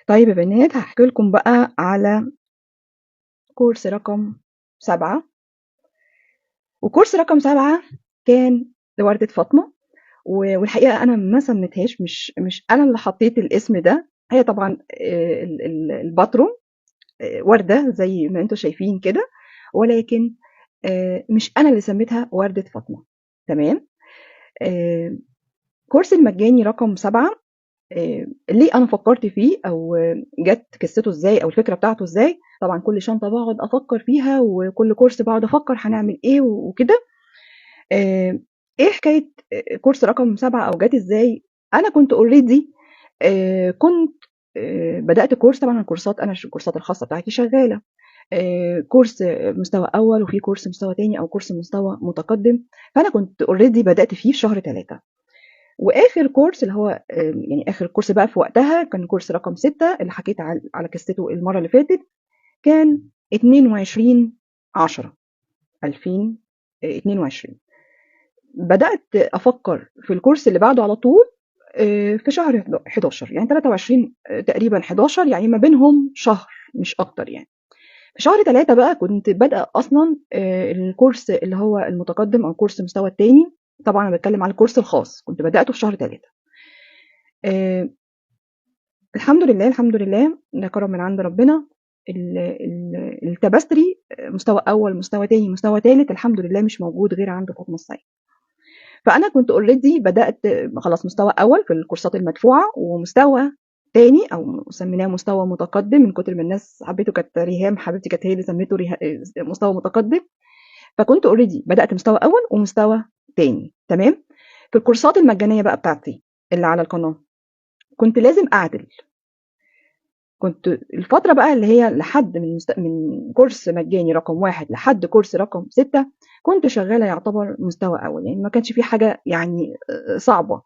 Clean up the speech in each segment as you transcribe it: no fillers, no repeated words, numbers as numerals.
طيب يا بنات، هحكي لكم بقى على كورس رقم 7. وكورس رقم 7 كان لوردة فاطمة، والحقيقة أنا ما سميتهاش، مش أنا اللي حطيت الاسم ده، هي طبعا الباترون وردة زي ما انتم شايفين كده، ولكن مش أنا اللي سميتها وردة فاطمة. تمام. كورس المجاني رقم 7، ليه أنا فكرت فيه أو جت قصته إزاي أو الفكرة بتاعته إزاي؟ طبعا كل شنطة بقعد أفكر فيها، وكل كورس بقعد أفكر هنعمل إيه وكده. إيه حكاية كورس رقم 7 أو جت إزاي؟ أنا كنت already، كنت بدأت كورس. طبعا الكورسات، أنا الكورسات الخاصة بتاعتي شغالة، كورس مستوى أول وفي كورس مستوى تاني أو كورس مستوى متقدم، فأنا كنت already بدأت فيه في شهر 3. وآخر كورس اللي هو، يعني آخر كورس بقى في وقتها كان كورس رقم 6 اللي حكيت على قصته المرة اللي فاتت، كان 22/10/2022. بدأت أفكر في الكورس اللي بعده على طول، في شهر 11، يعني 23، تقريبا 11، يعني ما بينهم شهر مش أكتر. يعني في شهر 3 بقى كنت بادئة أصلا، الكورس اللي هو المتقدم أو كورس المستوى التاني. طبعا أنا بتكلم على الكورس الخاص، كنت بدأته في شهر 3. الحمد لله، الحمد لله، ده كرم من عند ربنا. التبستري، مستوى أول، مستوى تاني، مستوى تالت، الحمد لله مش موجود غير عند فاطمة السيد. فأنا كنت already بدأت خلاص مستوى أول في الكورسات المدفوعة، ومستوى تاني أو سميناه مستوى متقدم من كتر ما الناس حبيته، كانت ريهام حبيبتي كانت هي اللي سميته مستوى متقدم. فكنت already بدأت مستوى أول ومستوى تاني. تمام. في الكورسات المجانية بقى بتاعتي اللي على القناة كنت لازم أعدل. كنت الفترة بقى اللي هي لحد من كورس مجاني رقم 1 لحد كورس رقم 6 كنت شغالة يعتبر مستوى أول، يعني ما كانش في حاجة صعبة.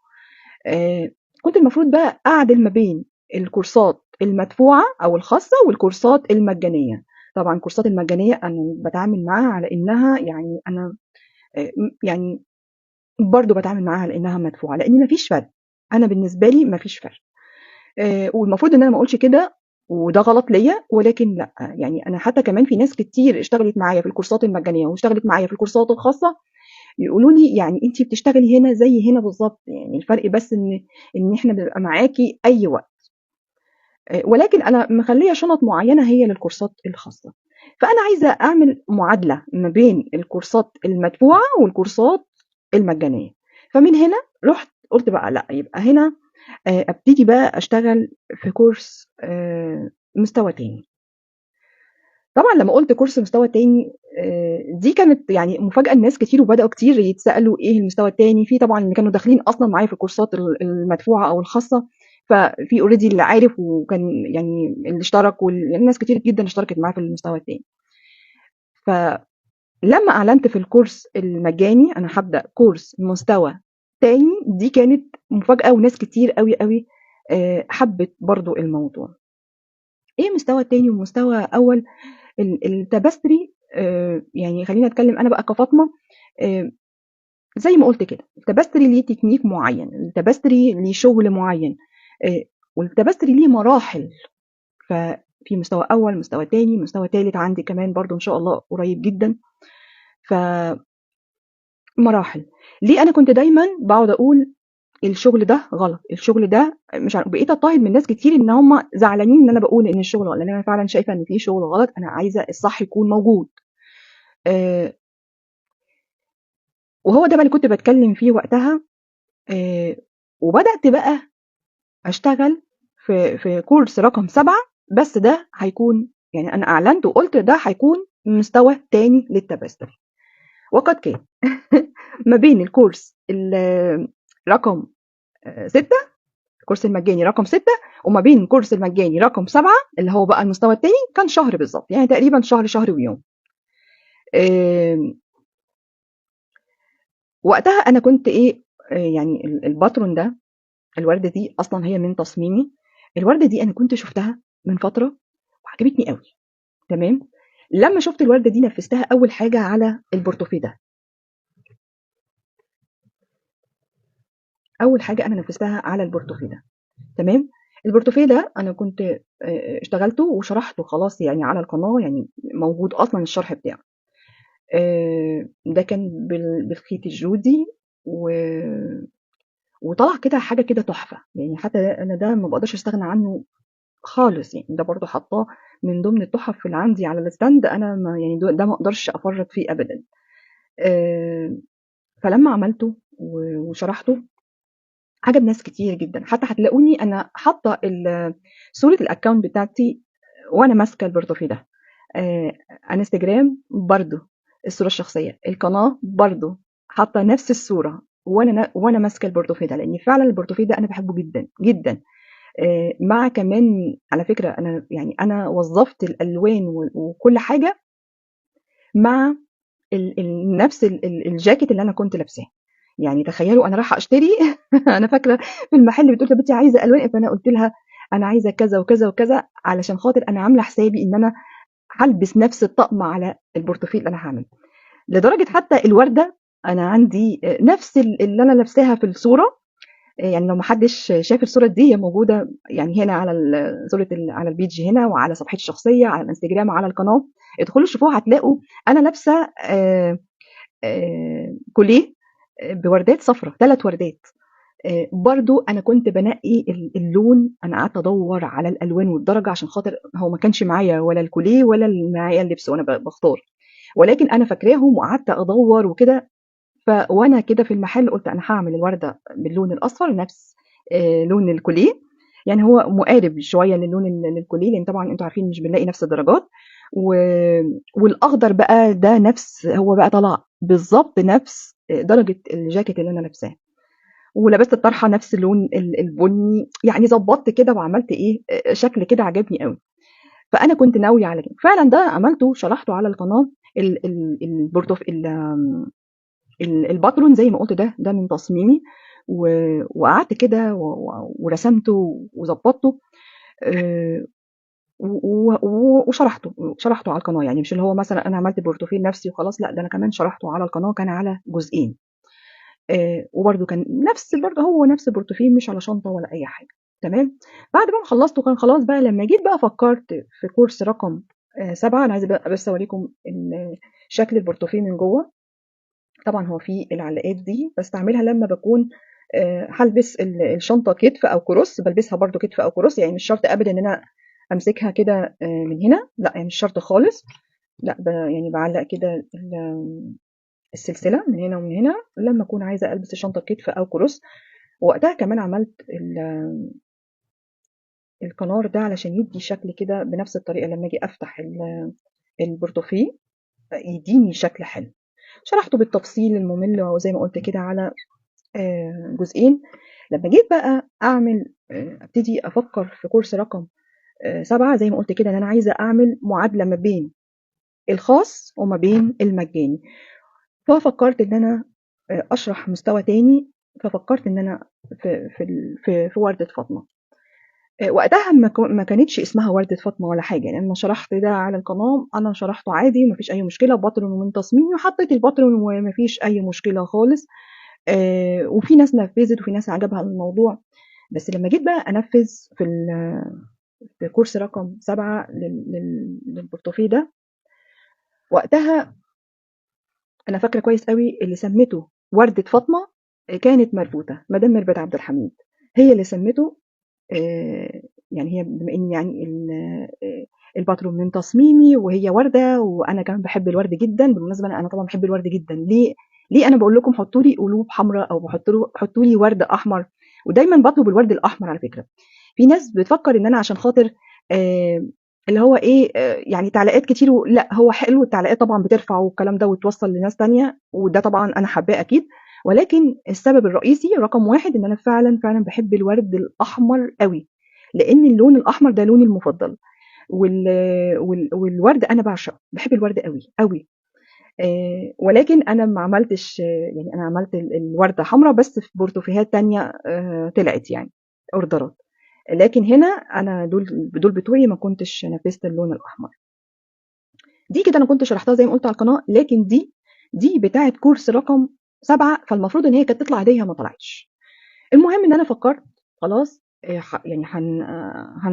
كنت المفروض بقى أعدل ما بين الكورسات المدفوعة أو الخاصة والكورسات المجانية. طبعا الكورسات المجانية أنا بتعامل معاها على إنها يعني أنا، يعني برضو بتعامل معاها على إنها مدفوعة، لأن ما فيش فرق. أنا بالنسبة لي ما فيش فرق. والمفروض إن أنا ما أقولش كده وده غلط ليا، ولكن لا، يعني أنا حتى كمان في ناس كتير اشتغلت معايا في الكورسات المجانية واشتغلت معايا في الكورسات الخاصة يقولوا لي يعني انتي بتشتغلي هنا زي هنا بالظبط، يعني الفرق بس ان احنا بنبقى معاكي اي وقت. ولكن انا مخليه شنط معينه هي للكورسات الخاصه. فانا عايزه اعمل معادله ما بين الكورسات المدفوعه والكورسات المجانيه. فمن هنا رحت قلت بقى لا، يبقى هنا، ابتدي بقى اشتغل في كورس، مستوى تاني. طبعا لما قلت كورس مستوى تاني، دي كانت مفاجأة لناس كتير، وبدأوا كتير يتسألوا ايه المستوى التاني. في طبعا اللي كانوا داخلين اصلا معايا في الكورسات المدفوعة او الخاصة، ففي already اللي عارف وكان اللي اشترك، والناس كتير جدا اشتركت معايا في المستوى التاني. فلما اعلنت في الكورس المجاني انا هبدأ كورس مستوى تاني، دي كانت مفاجأة، وناس كتير قوي قوي، حبت برضو الموضوع. ايه مستوى تاني ومستوى اول؟ التبستري، خلينا اتكلم انا بقى كفاطمة، زي ما قلت كده التبستري ليه تكنيك معين، التبستري ليه شغل معين، والتبستري ليه مراحل. ففي مستوى اول، مستوى تاني، مستوى تالت، عندي كمان برضو ان شاء الله قريب جدا. ف مراحل. ليه انا كنت دايما بقعد اقول الشغل ده غلط، الشغل ده مش عارف، بقيت اضطهد من ناس كتير ان هم زعلانين ان انا بقول ان الشغل غلط، لان انا فعلا شايفه ان في شغل غلط، انا عايزه الصح يكون موجود. وهو ده بقى اللي كنت بتكلم فيه وقتها. وبدات بقى اشتغل في كورس رقم 7، بس ده هيكون انا اعلنت وقلت ده هيكون مستوى تاني للتبستري، وقد كان. ما بين الكورس رقم 6، الكورس المجاني رقم 6، وما بين الكورس المجاني رقم 7 اللي هو بقى المستوى التاني، كان شهر بالظبط، يعني تقريبا شهر، شهر ويوم. وقتها انا كنت ايه، يعني الباترون ده، الوردة دي اصلا هي من تصميمي، الوردة دي انا كنت شفتها من فترة وعجبتني قوي. تمام. لما شفت الوردة دي نفذتها اول حاجة على البورتوفيه ده، اول حاجة انا نفذتها على البورتوفيه ده. تمام. البورتوفيه ده أنا كنت اشتغلته وشرحته خلاص يعني على القناة، يعني موجود أصلًا الشرح بتاعه. ده كان بالخيط الجودي وطلع كده حاجة كده تحفة، يعني حتى أنا ده ما باقدرش أستغنى عنه خالص يعني، ده برضه حاطاه من ضمن التحف اللي عندي على ال stand، أنا ما يعني ده ما أقدرش أفرط فيه أبدًا. فلما عملته وشرحته عجب ناس كتير جدًا، حتى هتلاقوني أنا حاطة صورة ال account بتاعتي وأنا ماسكة البورتوفيه ده. انستجرام برضه الصورة الشخصية، القناة برضه حاطة نفس الصورة وأنا ماسكة البورتوفيه ده، لأن فعلًا البورتوفيه ده أنا باحبه جدًا، جدًا. مع كمان على فكرة أنا يعني أنا وظّفت الألوان وكل حاجة مع ال ال نفس ال ال الجاكيت اللي أنا كنت لابساه. يعني تخيلوا أنا رايحة أشتري أنا فاكرة في المحل بتقول طب أنتِ عايزة ألوان إيه؟ فأنا قُلت لها أنا عايزة كذا وكذا وكذا، علشان خاطر أنا عاملة حسابي إن أنا هالبس نفس الطقم على البورتوفيه اللي أنا هاعمله. لدرجة حتى الوردة أنا عندي نفس اللي أنا لابساها في الصورة، يعني لو ما حدش شاف الصورة دي هي موجودة يعني هنا على صورة على ال page هنا، وعلى صفحتي الشخصية، على الانستجرام، على القناة، ادخلوا شوفوها هتلاقوا أنا لابسة كوليه بوردات صفرا، 3 وردات. برضو أنا كنت بنقي اللون، أنا قعدت أدور على الألوان والدرجة عشان خاطر هو ما كانش معايا ولا الكوليه ولا معايا اللبس وأنا بختار، ولكن أنا فاكراهم وقعدت أدور وكده. وأنا كده في المحل قلت أنا هعمل الوردة باللون الأصفر نفس لون الكوليه، يعني هو مقارب شوية للون للكوليه، لأن طبعا أنتوا عارفين مش بنلاقي نفس الدرجات. والأخضر بقى ده نفس، هو بقى طلع بالظبط نفس درجة الجاكيت اللي أنا لابساه، ولبست الطرحة نفس اللون البني، يعني ظبطت كده وعملت إيه، شكل كده عجبني قوي. فأنا كنت ناوية على كده فعلا، ده عملته شرحته على القناة. الباترون زي ما قلت ده من تصميمي، وقعدت كده ورسمته وظبطته، وشرحته، شرحته على القناة. يعني مش اللي هو مثلا أنا عملت بورتوفيه لنفسي وخلاص، لا ده أنا كمان شرحته على القناة، كان على جزئين. وبرده كان نفس، برده هو نفس البورتوفيه، مش على شنطة ولا أي حاجة. تمام. بعد ما خلصته كان خلاص بقى، لما جيت بقى فكرت في كورس رقم 7. أنا عايزة بقى بس أوريكم شكل البورتوفيه من جوه. طبعا هو في العلاقات دي بستعملها لما بكون هلبس الشنطة كتف أو cross، بلبسها برده كتف أو cross، يعني مش شرط أبدا إن أنا أمسكها كده من هنا، لا يعني مش شرط خالص، لا يعني بعلق كده السلسلة من هنا ومن هنا لما أكون عايزة ألبس الشنطة كتف أو cross. وقتها كمان عملت الكنار ده علشان يدي شكل كده بنفس الطريقة لما أجي أفتح البورتوفيه يديني شكل حلو. شرحته بالتفصيل الممل وزي ما قلت كده على جزئين. لما جيت بقى ابتدي افكر في كورس رقم 7، زي ما قلت كده ان انا عايزه اعمل معادلة ما بين الخاص وما بين المجاني. ففكرت ان انا اشرح مستوى تاني، ففكرت ان انا في وردة فاطمة. وقتها ما كانتش اسمها وردة فاطمة ولا حاجة، يعني انا شرحت ده على القناة، انا شرحته عادي ومفيش اي مشكلة، باترون ومن تصميمي، وحطيت الباترون ومفيش اي مشكلة خالص. وفي ناس نفذت وفي ناس عجبها الموضوع. بس لما جيت بقى انفذ في كورس رقم 7 للبورتوفيه ده، وقتها انا فاكرة كويس قوي اللي سمته وردة فاطمة كانت مربوطة، مدام ميرفت عبد الحميد هي اللي سمته. يعني هي بما ان يعني الباترون من تصميمي وهي وردة، وانا كمان بحب الورد جدا. بالمناسبة انا طبعا بحب الورد جدا. ليه انا بقول لكم حطوا لي قلوب حمراء او حطوا لي ورد احمر؟ ودايما بطلب الورد الاحمر. على فكرة في ناس بتفكر ان انا عشان خاطر اللي هو ايه، يعني تعليقات كتير لا هو حلو التعليقات طبعا بترفع والكلام ده وتوصل لناس تانية، وده طبعا انا حباه اكيد، ولكن السبب الرئيسي رقم 1 ان انا فعلا فعلا بحب الورد الاحمر قوي، لان اللون الاحمر ده لوني المفضل، والورد انا بعشقه، بحب الورد قوي قوي. ولكن انا ما عملتش، يعني انا عملت الورده حمراء بس في بورتوفيهات تانية، طلعت يعني اوردرات، لكن هنا انا دول بتوعي ما كنتش نفذت اللون الاحمر. دي كده انا كنت شرحتها زي ما قلت على القناة، لكن دي بتاعه كورس رقم 7، فالمفروض ان هي كانت تطلع هديه ما طلعتش. المهم ان انا فكرت خلاص يعني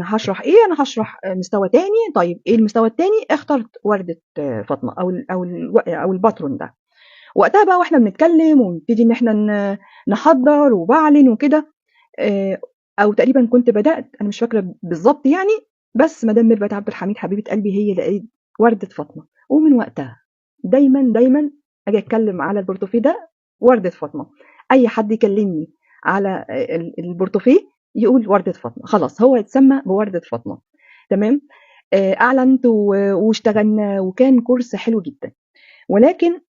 هشرح ايه؟ انا هشرح مستوى تاني. طيب ايه المستوى التاني؟ اخترت وردة فاطمة او ال او ال او الباترون ده. وقتها بقى واحنا بنتكلم ونبتدي ان احنا نحضر وبعلن وكده، او تقريبا كنت بدات، انا مش فاكره بالظبط يعني، بس مدام ميرفت عبد الحميد حبيبه قلبي هي اللي قالت وردة فاطمة. ومن وقتها دايما دايما اجي اتكلم على البورتوفيه ده وردة فاطمة، اي حد يكلمني على البورتوفيه يقول وردة فاطمة، خلاص هو يتسمى بوردة فاطمة. تمام. اعلنت واشتغلنا وكان كورس حلو جدا. ولكن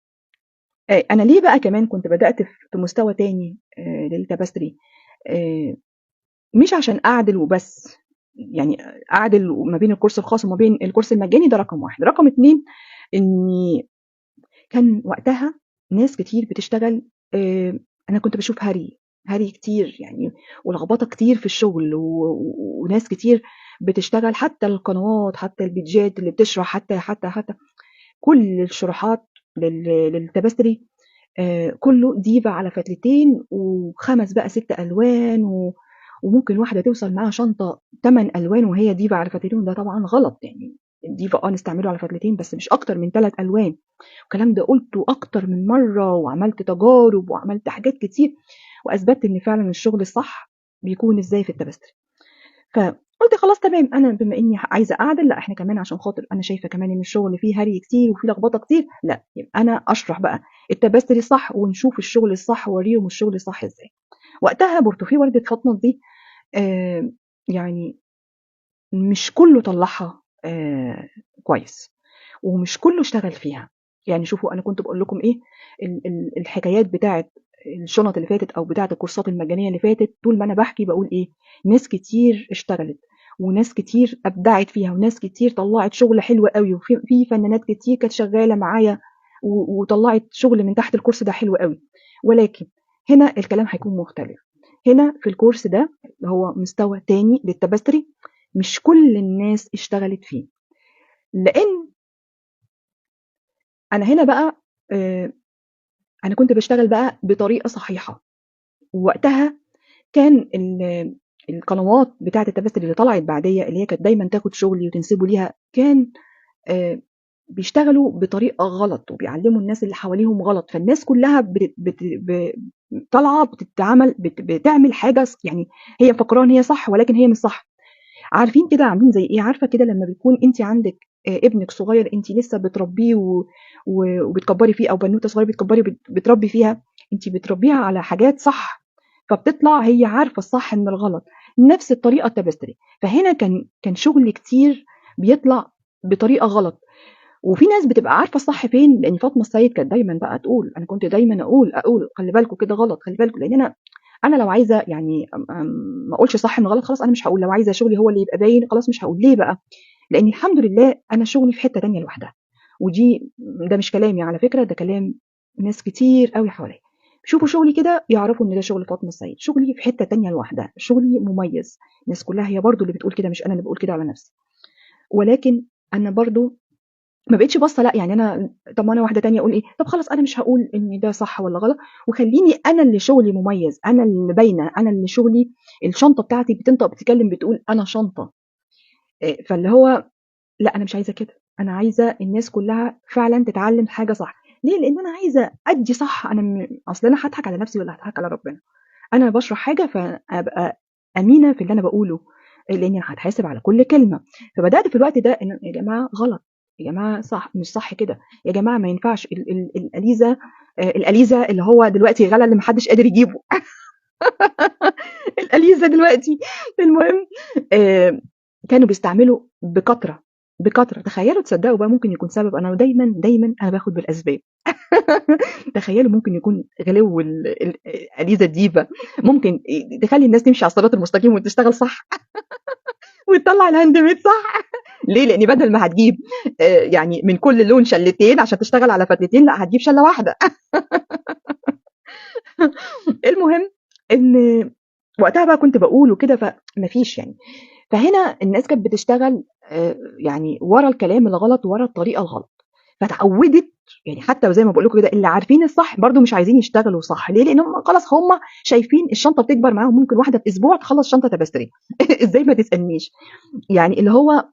انا ليه بقى كمان كنت بدأت في مستوى تاني لل tapestry؟ مش عشان اعدل وبس، يعني اعدل ما بين الكورس الخاص وما بين الكورس المجاني، ده رقم واحد. رقم اتنين، اني كان وقتها ناس كتير بتشتغل، انا كنت بشوف هري كتير يعني، ولخبطه كتير في الشغل، وناس كتير بتشتغل، حتى القنوات، حتى البيجات اللي بتشرح، حتى حتى حتى كل الشروحات لل tapestry، كله ديفا على فتلتين وخمس بقى 6 الوان، وممكن واحدة توصل معاها شنطه 8 الوان وهي ديفا على فتلتين. ده طبعا غلط، يعني الديفا نستعمله على فتلتين بس مش اكتر من 3 الوان. الكلام ده قلته اكتر من مرة، وعملت تجارب وعملت حاجات كتير، واثبتت ان فعلا الشغل الصح بيكون ازاي في ال tapestry. فقلت خلاص تمام، انا بما اني عايزه اعدل، لا احنا كمان عشان خاطر انا شايفه كمان ان الشغل فيه هري كتير وفيه لخبطة كتير، لا يبقى انا اشرح بقى ال tapestry الصح ونشوف الشغل الصح واوريهم الشغل الصح ازاي. وقتها بورتوفيه وردة فاطمة دي يعني مش كله طلعها كويس، ومش كله اشتغل فيها. يعني شوفوا انا كنت بقول لكم ايه الحكايات بتاعه الشنط اللي فاتت او بتاعه الكورسات المجانية اللي فاتت، طول ما انا بحكي بقول ايه، ناس كتير اشتغلت وناس كتير ابدعت فيها وناس كتير طلعت شغل حلو قوي، وفي فنانات كتير كانت شغالة معايا وطلعت شغل من تحت الكورس ده حلو قوي. ولكن هنا الكلام هيكون مختلف. هنا في الكورس ده اللي هو مستوى تاني لل tapestry مش كل الناس اشتغلت فيه، لان انا هنا بقى انا كنت بشتغل بقى بطريقة صحيحه. ووقتها كان القنوات بتاعه ال tapestry اللي طلعت بعديه، اللي هي كانت دايما تاخد شغلي وتنسبه ليها، كان بيشتغلوا بطريقة غلط وبيعلموا الناس اللي حواليهم غلط. فالناس كلها طالعه بتتعامل بتعمل حاجة يعني هي مفكرة ان هي صح، ولكن هي مش صح. عارفين كده عاملين زي ايه؟ عارفه كده لما بيكون انت عندك ابنك صغير انت لسه بتربيه وبتكبري فيه، او بنوته صغيرة بتكبري بتربي فيها، انت بتربيها على حاجات صح، فبتطلع هي عارفه الصح من الغلط. نفس الطريقة التبستري. فهنا كان شغل كتير بيطلع بطريقة غلط، وفي ناس بتبقى عارفه الصح فين. لان فاطمة السيد كانت دايما بقى تقول، انا كنت دايما اقول خلي بالكم كده غلط، خلي بالكم، لان انا لو عايزه يعني ما اقولش صح من غلط خلاص انا مش هقول، لو عايزه شغلي هو اللي يبقى باين خلاص مش هقول. ليه بقى؟ لان الحمد لله انا شغلي في حتة تانية لوحدها، ودي ده مش كلامي على فكرة، ده كلام ناس كتير قوي حواليا. شوفوا شغلي كده يعرفوا ان ده شغل فاطمة السيد، شغلي في حتة تانية لوحدها، شغلي مميز. الناس كلها هي برضو اللي بتقول كده، مش انا اللي بقول كده على نفسي. ولكن انا برضو ما بقتش باصة، لا يعني انا طب ما انا واحدة تانية اقول ايه، طب خلاص انا مش هقول ان ده صح ولا غلط، وخليني انا اللي شغلي مميز، انا اللي باينة، انا اللي شغلي الشنطة بتاعتي بتنطق بتتكلم بتقول انا شنطه. فاللي هو لا انا مش عايزه كده، انا عايزه الناس كلها فعلا تتعلم حاجة صح. ليه؟ لان انا عايزه ادي صح. انا اصل انا هضحك على نفسي ولا هضحك على ربنا؟ انا بشرح حاجة فابقى امينه في اللي انا بقوله، لان انا هتحاسب على كل كلمة. فبدات في الوقت ده ان يا جماعة غلط، يا جماعة صح مش صح كده، يا جماعة ما ينفعش الاليزه، الاليزه اللي هو دلوقتي غلا اللي محدش قادر يجيبه الاليزه دلوقتي. المهم كانوا بيستعملوا بكثرة بكثرة. تخيلوا تصدقوا بقى ممكن يكون سبب، انا دايما دايما انا باخد بالاسباب تخيلوا ممكن يكون غلو الاليزه الديفا ممكن تخلي الناس تمشي على الصراط المستقيم وتشتغل صح وتطلع ال handmade صح. ليه؟ لان بدل ما هتجيب يعني من كل لون شلتين عشان تشتغل على فتلتين، لا هتجيب شله واحدة. المهم ان وقتها بقى كنت بقول وكده، فمفيش يعني. فهنا الناس كانت بتشتغل يعني ورا الكلام الغلط، ورا الطريقة الغلط. فتعودت يعني، حتى زي ما بقول لكم كده اللي عارفين الصح برضو مش عايزين يشتغلوا صح. ليه؟ لان هم خلاص هم شايفين الشنطة بتكبر معاهم، ممكن واحدة في اسبوع تخلص شنطه tapestry. ازاي؟ ما تسالنيش. يعني اللي هو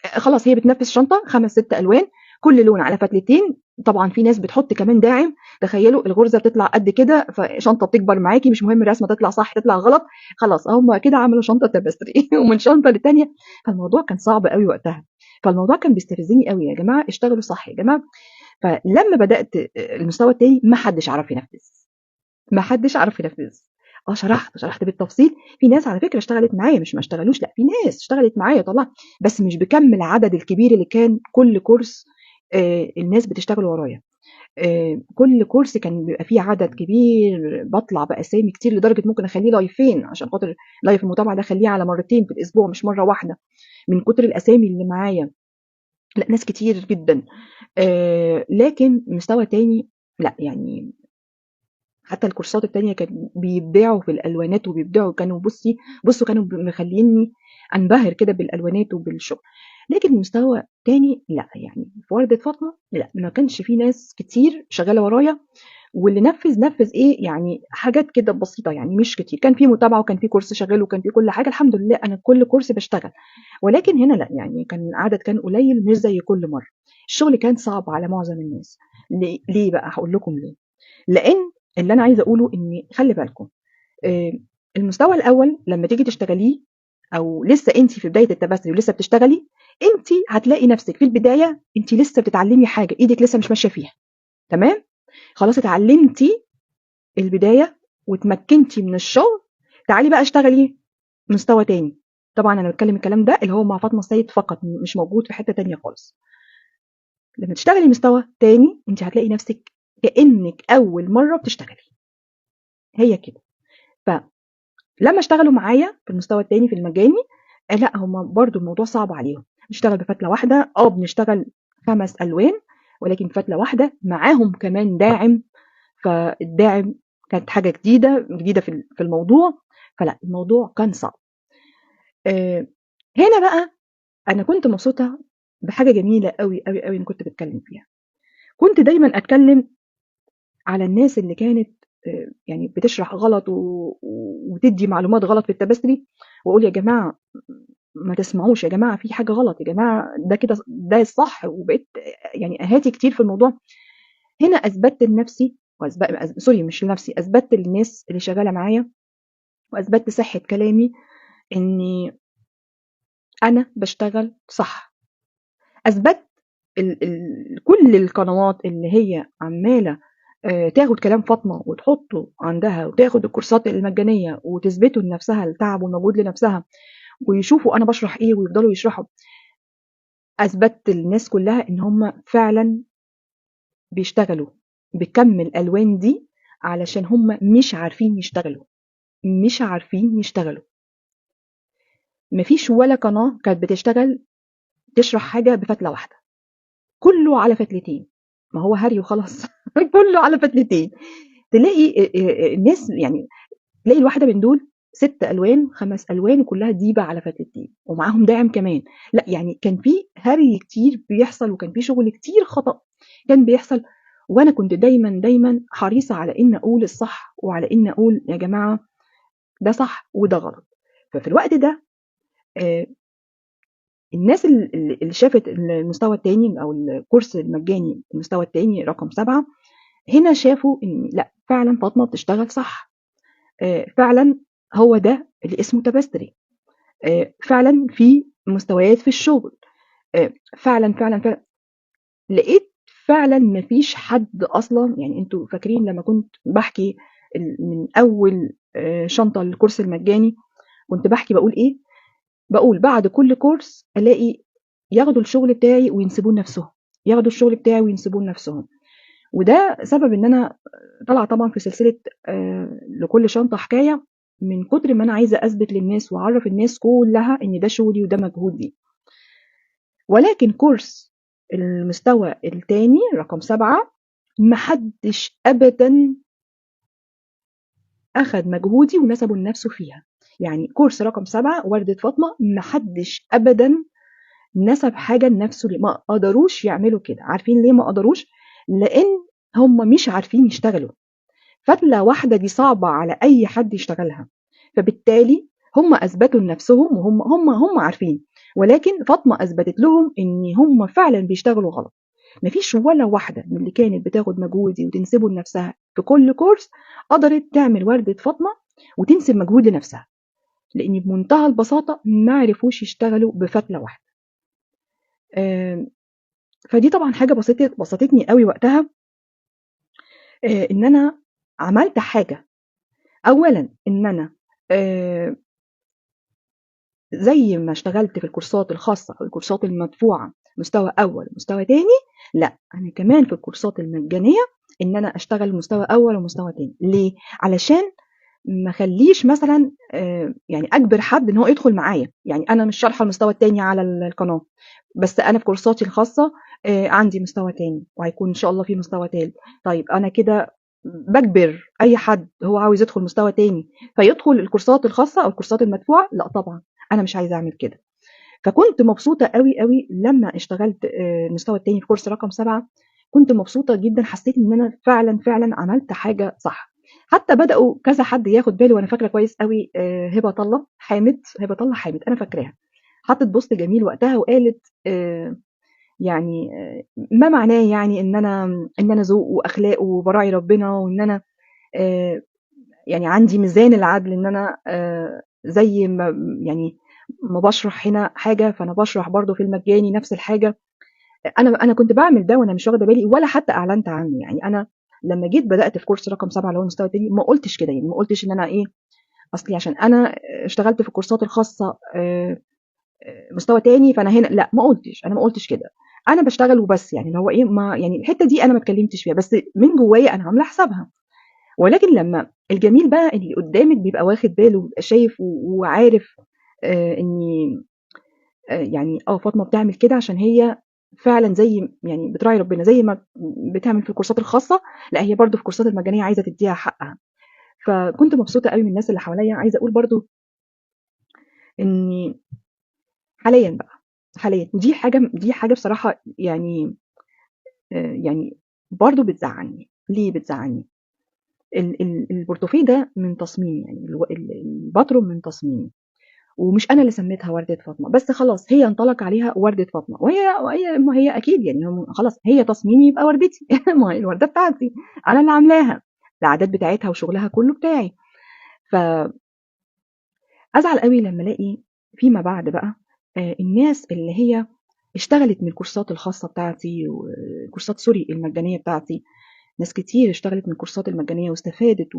خلاص هي بتنفذ شنطه 5 6 الوان، كل لون على فتلتين. طبعا في ناس بتحط كمان داعم، تخيلوا الغرزه بتطلع قد كده، فشنطه بتكبر معاكي، مش مهم الرسمة تطلع صح تطلع غلط، خلاص هم كده عملوا شنطه tapestry. ومن شنطه للتانيه. فالموضوع كان صعب قوي وقتها، فالموضوع كان بيستفزني قوي، يا جماعة اشتغلوا صح يا جماعة. فلما بدات المستوى التاني ما حدش عرف ينفذ، ما حدش عرف ينفذ. شرحت بالتفصيل. في ناس على فكرة اشتغلت معايا، مش ما اشتغلوش، لا في ناس اشتغلت معايا طلع، بس مش بكم العدد الكبير اللي كان كل كورس الناس بتشتغل ورايا. كل كورس كان بيبقى فيه عدد كبير، بطلع باسامي كتير لدرجة ممكن اخليه لايفين، عشان خاطر live المتابعة ده اخليه على مرتين في الاسبوع مش مرة واحدة، من كتر الاسامي اللي معايا. لا ناس كتير جدا. لكن مستوى تاني لا، يعني حتى الكورسات التانية كانوا بيبدعوا في الالوانات وبيبدعوا، كانوا بصوا كانوا مخليني انبهر كده بالالوانات وبالشغل. لكن مستوى تاني لا، يعني في وردة فاطمة لا، ما كانش في ناس كتير شغالة ورايا، واللي نفذ ايه يعني حاجات كده بسيطة، يعني مش كتير. كان في متابعة وكان في كورس شغال وكان في كل حاجة، الحمد لله انا كل كورس بشتغل، ولكن هنا لا، يعني كان العدد كان قليل مش زي كل مرة. الشغل كان صعب على معظم الناس. ليه بقى؟ هقول لكم ليه. لان اللي انا عايزه اقوله ان خلي بالكم، المستوى الاول لما تيجي تشتغليه او لسه انت في بداية التبستري ولسه بتشتغلي، انت هتلاقي نفسك في البداية انت لسه بتتعلمي حاجة ايدك لسه مش ماشية فيها، تمام؟ خلاص اتعلمتي البداية وتمكنتي من الشغل، تعالي بقى اشتغلي مستوى تاني. طبعا انا بتكلم الكلام ده اللي هو مع فاطمة السيد فقط، مش موجود في حتة تانية خالص. لما تشتغلي مستوى تاني انت هتلاقي نفسك كأنك اول مرة بتشتغلي، هي كده. فلما اشتغلوا معايا في المستوى التاني في المجاني، لا هما برضو الموضوع صعب عليهم. بنشتغل بفتله واحدة، بنشتغل 5 الوان ولكن بفتله واحدة، معاهم كمان داعم، فالداعم كانت حاجة جديدة في الموضوع، فلا الموضوع كان صعب. هنا بقى انا كنت مبسوطة بحاجة جميلة قوي قوي قوي انا كنت بتكلم فيها. كنت دايما اتكلم على الناس اللي كانت يعني بتشرح غلط وتدي معلومات غلط في التبستري، واقول يا جماعة ما تسمعوش، يا جماعة في حاجة غلط، يا جماعة ده كده ده الصح، وبقيت يعني اهاتي كتير في الموضوع. هنا اثبتت لنفسي sorry مش لنفسي، اثبتت للناس اللي شغالة معايا واثبتت صحة كلامي اني انا بشتغل صح. اثبتت كل القنوات اللي هي عماله تاخد كلام فاطمة وتحطه عندها وتاخد الكورسات المجانية وتثبته لنفسها التعب والمجهود لنفسها، ويشوفوا انا بشرح ايه ويفضلوا يشرحوا. اثبتت للناس كلها ان هم فعلا بيشتغلوا بكم الالوان دي علشان هم مش عارفين يشتغلوا، مش عارفين يشتغلوا. مفيش ولا قناة كانت بتشتغل تشرح حاجة بفتله واحدة، كله على فتلتين، ما هو هري وخلاص. كله على فتلتين. تلاقي الناس يعني تلاقي الواحدة من دول 6 الوان 5 الوان وكلها ديبه على فتلتين ومعاهم داعم كمان. لا يعني كان في هري كتير بيحصل وكان في شغل كتير خطأ كان بيحصل، وانا كنت دايما دايما حريصة على ان اقول الصح وعلى ان اقول يا جماعة ده صح وده غلط. ففي الوقت ده الناس اللي شافت المستوى الثاني او الكورس المجاني المستوى الثاني رقم 7، هنا شافوا ان لا فعلا فاطمة بتشتغل صح، فعلا هو ده اللي اسمه تبستري، فعلا في مستويات في الشغل، فعلا فعلا فعلا. لقيت فعلا مفيش حد اصلا. يعني انتوا فاكرين لما كنت بحكي من اول شنطه للكورس المجاني كنت بحكي بقول ايه؟ بقول بعد كل كورس الاقي ياخدوا الشغل بتاعي وينسبوه لنفسهم، ياخدوا الشغل بتاعي وينسبوه لنفسهم. وده سبب ان انا طالعه طبعا في سلسلة لكل شنطه حكاية، من كتر ما انا عايزه اثبت للناس واعرف الناس كلها ان ده شغلي وده مجهودي. ولكن كورس المستوى الثاني رقم 7 محدش ابدا اخذ مجهودي ونسبه لنفسه فيها. يعني كورس رقم 7 وردة فاطمة محدش ابدا نسب حاجة لنفسه ليه؟ ما قدروش يعملوا كده. عارفين ليه ما قدروش؟ لان هم مش عارفين يشتغلوا. فتله واحدة دي صعبة على اي حد يشتغلها، فبالتالي هم اثبتوا لنفسهم وهم هم هم عارفين، ولكن فاطمة اثبتت لهم ان هم فعلا بيشتغلوا غلط. مفيش ولا واحدة من اللي كانت بتاخد مجهودي وتنسبه لنفسها في كل كورس قدرت تعمل ورده فاطمة وتنسب مجهود لنفسها، لان بمنتهى البساطة ما عرفوش يشتغلوا بفتله واحدة. فدي طبعا حاجة بسطتني قوي وقتها، ان انا عملت حاجة. اولا ان انا زي ما اشتغلت في الكورسات الخاصة او الكورسات المدفوعه مستوى اول ومستوى تاني، لا انا كمان في الكورسات المجانية ان انا اشتغل مستوى اول ومستوى تاني. ليه؟ علشان ما اخليش مثلا يعني اجبر حد ان هو يدخل معايا. يعني انا مش شارحه المستوى التاني على القناة، بس انا في كورساتي الخاصة عندي مستوى تاني وهيكون ان شاء الله في مستوى تالت. طيب انا كده بجبر اي حد هو عاوز يدخل مستوى تاني فيدخل الكورسات الخاصة او الكورسات المدفوعه؟ لا طبعا انا مش عايزه اعمل كده. فكنت مبسوطة قوي قوي لما اشتغلت المستوى التاني في كورس رقم 7، كنت مبسوطة جدا، حسيت ان انا فعلا فعلا عملت حاجة صح. حتى بداوا كذا حد ياخد باله، وانا فاكره كويس قوي هبه طله حامد، هبه طله حامد انا فاكراها، حطت بوست جميل وقتها وقالت يعني ما معناه يعني ان انا ذوق واخلاق وبراعي ربنا، وان انا يعني عندي ميزان العدل، ان انا زي ما يعني ما بشرح هنا حاجة فانا بشرح برضو في المجاني نفس الحاجة. انا كنت بعمل ده وانا مش واخده بالي ولا حتى اعلنت عنه. يعني انا لما جيت بدات في كورس رقم 7 اللي هو المستوى التاني ما قلتش كده، يعني ما قلتش ان انا ايه اصلي عشان انا اشتغلت في الكورسات الخاصة مستوى تاني فانا هنا، لا ما قلتش، انا ما قلتش كده، انا بشتغل وبس. يعني اللي هو ايه، ما يعني الحتة دي انا ما اتكلمتش فيها، بس من جوايا انا عامله حسابها. ولكن لما الجميل بقى اللي قدامك بيبقى واخد باله وبيبقى شايف وعارف اني يعني فاطمة بتعمل كده عشان هي فعلا زي يعني بتراعي ربنا، زي ما بتعمل في الكورسات الخاصة، لا هي برضو في الكورسات المجانية عايزه تديها حقها. فكنت مبسوطة قوي من الناس اللي حواليا. عايزه اقول برضو اني حاليا بقى، حاليا ودي حاجة، دي حاجة بصراحة يعني يعني برضو بتزعلني. ليه بتزعلني؟ البورتوفيه ده من تصميمي، يعني الباترون من تصميمي، ومش انا اللي سميتها ورده فاطمة، بس خلاص هي انطلق عليها ورده فاطمة، وهي ما هي اكيد يعني خلاص هي تصميمي يبقى وردتي ما هي الورده بتاعتي انا اللي عاملاها، العادات بتاعتها وشغلها كله بتاعي. ف ازعل قوي لما الاقي فيما بعد بقى الناس اللي هي اشتغلت من الكورسات الخاصة بتاعتي وكورسات sorry المجانية بتاعتي، ناس كتير اشتغلت من الكورسات المجانية واستفادت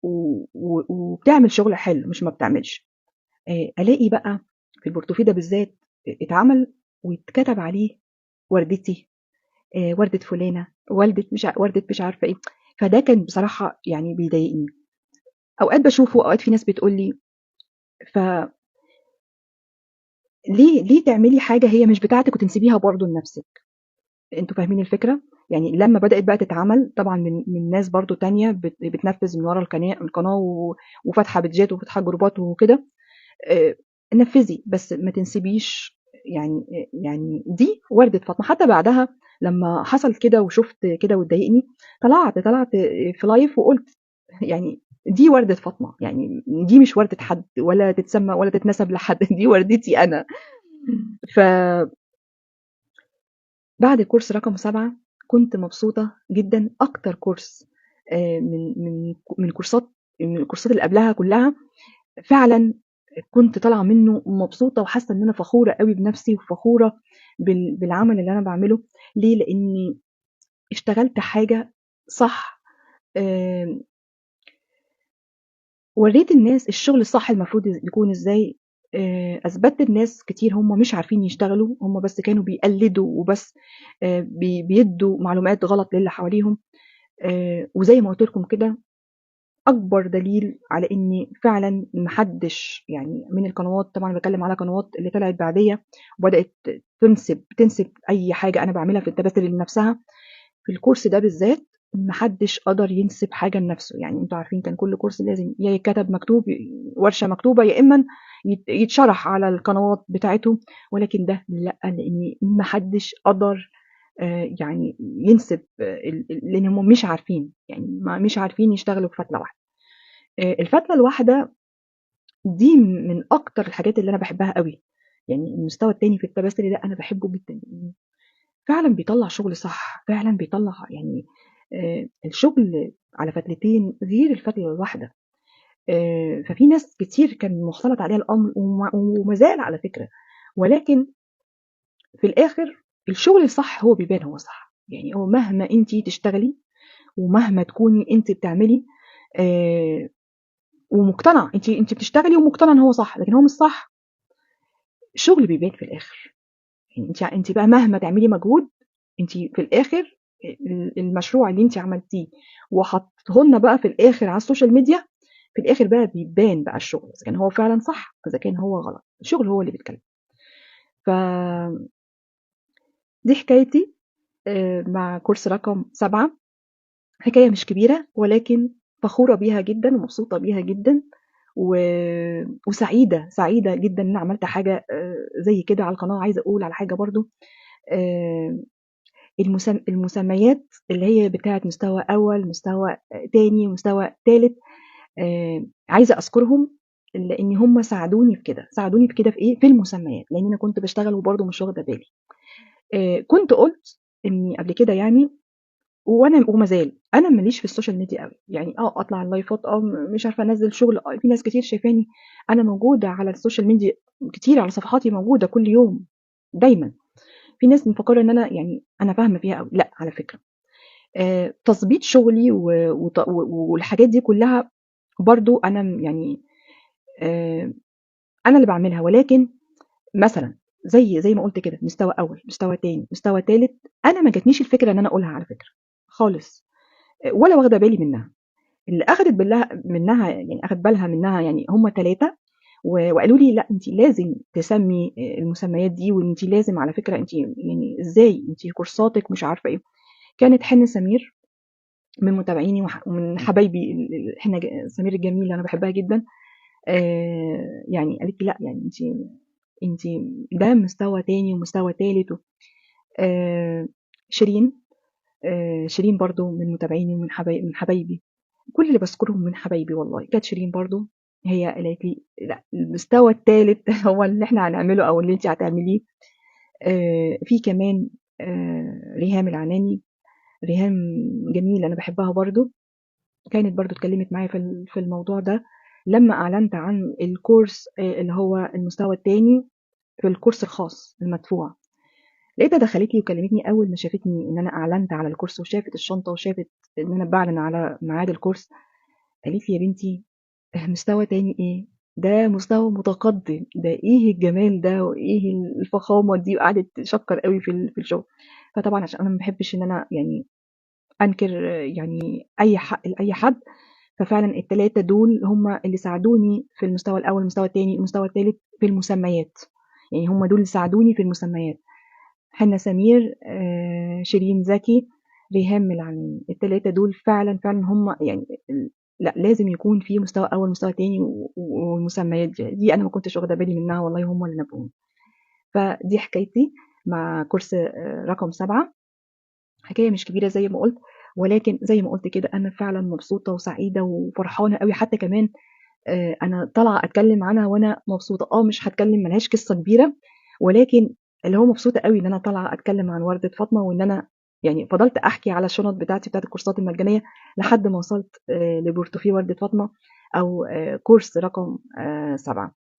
وبتعمل شغل حلو، مش ما بتعملش. الاقي بقى في البورتوفيه ده بالذات اتعمل واتكتب عليه وردتي، وردة فلانة، وردة مش عارفة ايه. فده كان بصراحة يعني بيضايقني اوقات بشوفه، اوقات في ناس بتقول لي ف ليه تعملي حاجة هي مش بتاعتك وتنسبيها برضو لنفسك؟ انتوا فاهمين الفكرة؟ يعني لما بدأت بقى تتعمل طبعا من ناس برضو تانية بتنفذ من ورا القناة وفاتحة بيدجات وفاتحة جروبات وكده، نفذي بس ما تنسبيش. يعني دي وردة فاطمة. حتى بعدها لما حصل كده وشفت كده واتضايقني، طلعت في لايف وقلت يعني دي وردة فاطمة، يعني دي مش وردة حد ولا تتسمى ولا تتنسب لحد، دي وردتي أنا. ف بعد كورس رقم 7 كنت مبسوطة جدا، أكتر كورس من من كورسات، من الكورسات اللي قبلها كلها، فعلا كنت طالعة منه مبسوطة وحاسة إن أنا فخورة قوي بنفسي وفخورة بالعمل اللي أنا بعمله. ليه؟ لأني اشتغلت حاجة صح، وريت الناس الشغل الصح المفروض يكون ازاي، اثبتت لناس كتير هم مش عارفين يشتغلوا، هم بس كانوا بيقلدوا وبس، بيدوا معلومات غلط للي حواليهم. وزي ما قلت لكم كده، اكبر دليل على ان فعلا محدش يعني من القنوات، طبعا بتكلم على قنوات اللي طلعت بعديه وبدات تنسب اي حاجة انا بعملها في التباسل لنفسها، في الكورس ده بالذات ما حدش قدر ينسب حاجة لنفسه. يعني انتوا عارفين كان كل كورس لازم يا يتكتب مكتوب، ورشة مكتوبة، يا إما يتشرح على القنوات بتاعتهم، ولكن ده لأ، لأن ما حدش قدر يعني ينسب، لأن هم مش عارفين، يعني مش عارفين يشتغلوا بفتلة واحدة. الفتلة الواحدة دي من أكتر الحاجات اللي أنا بحبها قوي. يعني المستوى التاني في ال tapestry ده أنا بحبه جدا، فعلا بيطلع شغل صح، فعلا بيطلع يعني الشغل على فتلتين غير الفتلة الواحدة. ففي ناس كتير كان مختلط عليها الأمر وما زال على فكرة، ولكن في الآخر الشغل الصح هو بيبان هو صح. يعني هو مهما انتي تشتغلي ومهما تكوني انتي بتعملي ومقتنعة، انتي بتشتغلي ومقتنعة ان هو صح، لكن هو مش صح، الشغل بيبان في الآخر. يعني انتي بقى مهما تعملي مجهود، انتي في الآخر المشروع اللي انتي عملتيه وحطيه لنا بقى في الآخر على ال social media، في الآخر بقى بيبان بقى الشغل إذا كان هو فعلا صح إذا كان هو غلط، الشغل هو اللي بيتكلم. ف دي حكايتي مع كورس رقم 7. حكاية مش كبيرة ولكن فخورة بيها جدا ومبسوطة بيها جدا وسعيدة، سعيدة جدا إن أنا عملت حاجة زي كده على القناة. عايزة أقول على حاجة برضو، المسميات اللي هي بتاعت مستوى أول، مستوى تاني، مستوى تالت، عايزة أذكرهم لأن هم ساعدوني في كده. ساعدوني في كده في إيه؟ في المسميات، لأن أنا كنت بشتغل وبرضو مش واخدة بالي. كنت قلت إني قبل كده يعني، وأنا وما زال أنا ماليش في ال social media قوي، يعني أطلع اللايفات، مش عارفة أنزل شغل، في ناس كتير شايفاني أنا موجودة على ال social media كتير، على صفحاتي موجودة كل يوم دايما. في ناس مفكرة إن أنا يعني أنا فاهمة فيها قوي، لا على فكرة. تظبيط شغلي والحاجات دي كلها برضو أنا يعني أنا اللي بعملها، ولكن مثلا زي ما قلت كده مستوى أول، مستوى تاني، مستوى تالت، أنا ما جاتنيش الفكرة إن أنا أقولها على فكرة خالص، ولا واخدة بالي منها. اللي أخدت بالها منها يعني أخد بالها منها يعني هم 3، وقالوا لي لا أنت لازم تسمي المسميات دي، وأنت لازم على فكرة أنت يعني إزاي أنت كورساتك مش عارفة إيه. كانت حنة سمير من متابعيني ومن حبايبي، حنة سمير الجميلة أنا بحبها جدا، يعني قالت لي لا يعني أنت ده مستوى تاني ومستوى تالت شيرين برضو من متابعيني ومن من حبايبي، كل اللي بذكرهم من حبايبي والله. كانت شيرين برضو هي قالت لي لا المستوى التالت هو اللي احنا هنعمله او اللي انت هتعمليه. في كمان ريهام العناني، ريهام جميلة أنا بحبها برضو، كانت برضو اتكلمت معايا في الموضوع ده لما أعلنت عن الكورس، اللي هو المستوى التاني في الكورس الخاص المدفوع. لقيتها دخلت لي وكلمتني أول ما شافتني إن أنا أعلنت على الكورس، وشافت الشنطة وشافت إن أنا بعلن على ميعاد الكورس، قالت لي يا بنتي مستوى تاني إيه؟ ده مستوى متقدم، ده إيه الجمال ده وإيه الفخامة دي، وقعدت تشكر قوي في الشغل. فطبعا عشان أنا ما بحبش إن أنا يعني أنكر يعني أي حق لأي حد، ففعلا التلاتة دول هم اللي ساعدوني في المستوى الأول، المستوى التاني، المستوى التالت في المسميات، يعني هم دول اللي ساعدوني في المسميات. حنة سمير، شيرين زكي، ريهام العناني، التلاتة دول فعلا فعلا هم يعني لا لازم يكون في مستوى أول، مستوى تاني والمسميات دي أنا ما كنتش واخدة بالي منها والله، هم اللي نبهوني. فدي حكايتي مع كورس رقم 7. حكاية مش كبيرة زي ما قلت، ولكن زي ما قلت كده أنا فعلا مبسوطة وسعيدة وفرحانة قوي، حتى كمان أنا طالعة أتكلم عنها وأنا مبسوطة. مش هتكلم، ملهاش قصة كبيرة، ولكن اللي هو مبسوطة قوي إن أنا طالعة أتكلم عن وردة فاطمة، وإن أنا يعني فضلت أحكي على الشنط بتاعتي بتاعت الكورسات المجانية لحد ما وصلت لبورتوفيه وردة فاطمة أو كورس رقم 7.